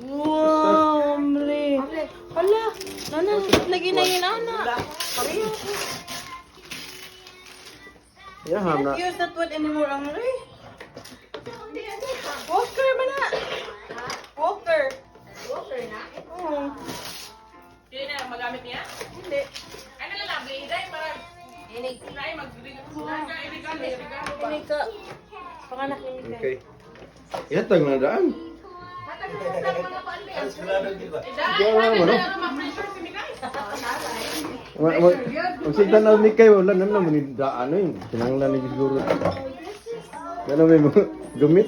Wow, hombre. Hala, nana, lagi na yun, ana. Pareho. Yeah, ham na. Can't use that one anymore, Amre. Walker man na. Walker. Walker na? Oo. Yun na, magamit niya? Hindi. Ano na lang, iday para Inig. na mag-regalo, regalo ba? Hindi ka. Panganak ni Mikay. Okay. Yatag na daan. Idaan, Wala mo, no? ano ma-pressure si Mikay? Ang na ni kay wala na naman ni daan eh. Kinahanglan ni siguro. Ano may mga gamit?